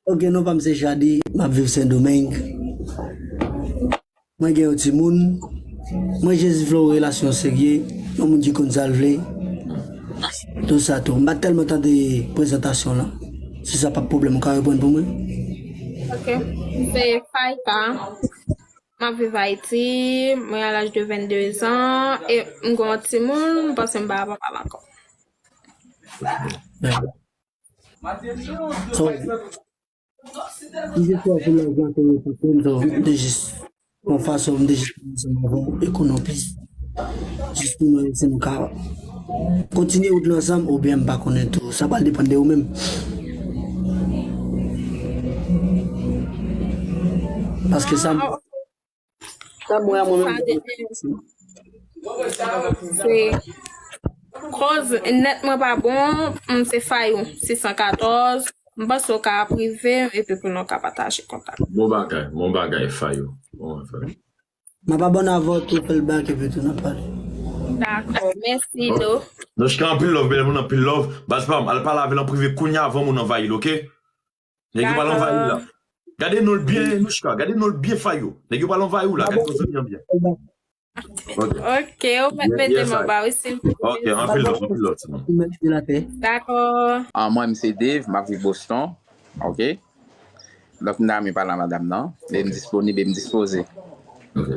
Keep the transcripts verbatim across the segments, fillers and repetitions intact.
Ok, non pa m se Shady, m ap viv Sendomeng. Mwen gen yon timoun. Mwen jis vle yon relasyon serye, yon moun ki konn sa l vle. Tout sa tou. M pa t tèlman tande prezantasyon lan. Si sa p ap pwoblèm, ou ka reprann pou mwen? Ok. Se Faïka. M ap viv Ayiti, mwen a laj de vennde zan, e m gen yon timoun, m panse m pa ap anpale ankò. So, m jis wè pou laj la konnen sa fè m, so, m te jis yon fason, m te jis ansanm avè w, e konnen w plis. Jis pou nou, si nou ka kontinye wout la ansanm, oubyen m pa konnen tou. Sa pral depann de ou menm. Paske sa, sa mwen a mwen menm. Se koz nèt mwen pa bon, m se Fayou sis san katòz. M panse w ka prive m epi pou nou ka pataje kontak. Bon bagay, bon bagay, Fayou. Bon bagay. M ap abòne avè w tou, fè l bak epi tou n ap pale. Dakò, mèsi do. Nouchka, anpil love, bèl moun, anpil love. Baz pa m, al pale avè l an prive kounye a avan moun anvayi l, ok? Nèg yo pral anvayi l la. Gade non l byen, Nouchka, gade non l byen, Fayou. Nèg yo pral anvayi w la, gade ton zanmi an byen. Ok. Ok, ou mèt mete m anba wi silvouplè. Ok, anpil love, anpil love, ti moun. Dakò. Ah, mwen, m se Dave, m ap viv Boston. Ok? Donk, m ta renmen pale a madanm nan. E m disponib e m dispoze. Ok.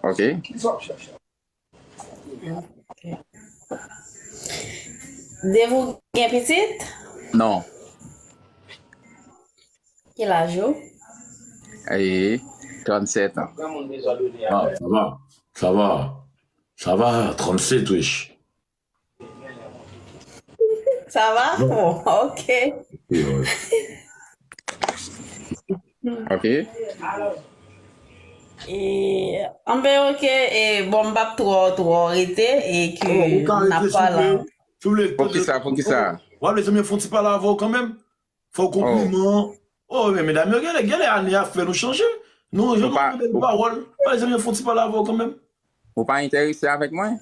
Ok? Dave, ou gen pitit? Non. Ki laj ou? E trannsèt an. Ah, sa va. Sa va. Sa va, trannsèt, wesh. Sa va? Bon, ok. Ok. E, anben, ok, e, bon, m p ap twò, twò rete, e ke Ou ka n ap rete, pale. Souple. Souple. Poukisa, poukisa? W ap lese m fè yon ti pale avè w kanmenm. Fè w konpliman. Oh, men medam yo, gade, gade ane a fè nou chanje. Nou, jan nou bèl pawòl. W ap lese m fè yon ti pale avè w kanmenm. Ou pa enterese avèk mwen?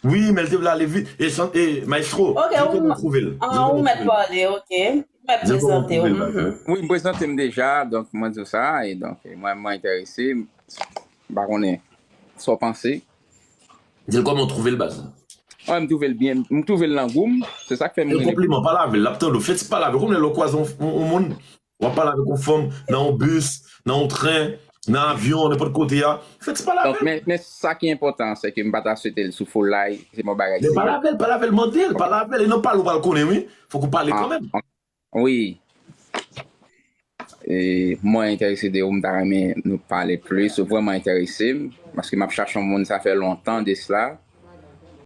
Wi, men l te vle ale vit. E, san, e maestro, Ok, di ou, kòman w twouve l. Di ah, kòman ou w mèt twouve l. Pale, ok. Ou mèt Di kòman w prezante w. Twouve l, baz. Wi, m prezante m deja, donk mwen di w sa, e donk mwen, mwen enterese, m pa konnen sa w panse. Di l kòman w twouve l, baz. Mwen, m twouve l byen, m twouve l nan gou m, se sa k fè m Fè rele. Konpliman, pale avè l, l ap tande w. Fè ti pale avè l. Konbyen lè w kwaze yon, yon, yon moun, w ap pale avèk yon fanm nan yon bis, nan yon tren, nan avyon, nenpòt kote a. Fè ti pale avè Donk, l. men, men sa ki enpòtan an, se ke m pa ta swete l sou foulay, se yon bagay Men pale serye. Avè l, pale avè l, mande l, pale avè l. E nan pale w pral konnen, wi. Fòk ou pale Ah, kanmenm. Wi. E, mwen enterese de ou, m ta renmen nou pale plis. Ou vrèman enterese m, paske m ap chache yon moun, sa fè lontan de sila.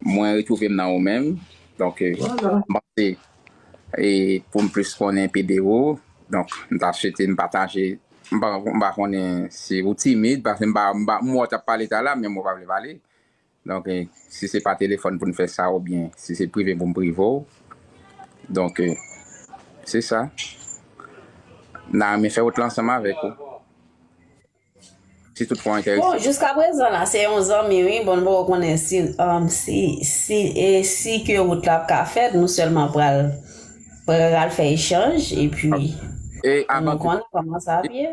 Mwen retwouve m nan ou menm. Donk, e, m panse, e, pou m plis konnen enpe de ou. Donk, m ta swete m pataje. M pa, m pa konnen si ou timid, paske m pa, m pa, m wè w t ap pale talè, men m wè w pa vle pale. Donk, e, si se pa telefòn pou n fè sa, oubyen si se prive pou m prive w. Donk, e, se sa. N a renmen fè wout la ansanm avèk ou. Si toutfwa w enterese. Bon, jiska prezan la, se yon zanmi, wi. Bon, nou poko konnen si, um, si, si, e si ke wout la ap ka fèt, nou sèlman pral, pral fè echanj, epi E pou nou avan tout, konnen kòman sa ap ye.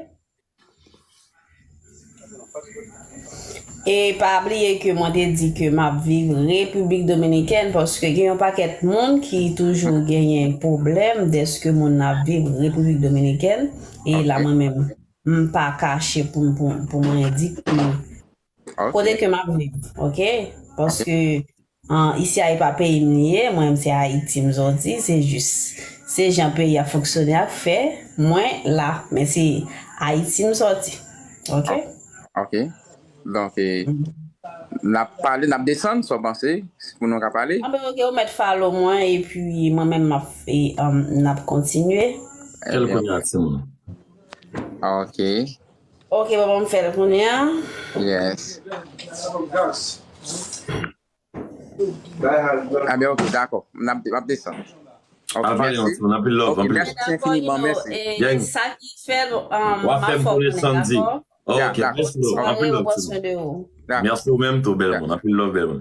E pa bliye ke mwen te di ke m ap viv Repiblik Dominikèn, paske gen yon pakèt moun ki toujou genyen pwoblèm dèske moun nan ap viv Repiblik Dominikèn, e la Ok. Mwen menm, m pa kache pou, pou, pou mwen di kote Ok. ke m ap viv, ok? Paske, an, isi a e pa peyi m li ye, mwen menm se Ayiti m sòti, se jis, se jan peyi a fonksyone a k fè mwen la, men se Ayiti m sòti, ok? Ok. Donk, e, n ap pale, n ap desann, sa w panse? Si pou nou ka pale? Anben, ok, ou mèt follow mwen, epi mwen menm m ap, e, um, n ap kontinye. Fè l kounye a, timoun. Ok. Ok, papa, m fè l kounye a. Yes. Anben, ok, dakò. M ap, m ap desann. Ok, Al pale yon mèsi. timoun, anpil love, Ok, anpil mèsi love. enfiniman, mèsi. Gang. Sa ki fè l, um, W a m a fè m fè w konnen konnen, Sandy. dakò? Ok, Ya, dakò. mèsi love, Sa anpil gen love, yon pwòsyon timoun. de ou. Dakò. Mèsi ou menm tou, bèl moun. Anpil love, bèl moun.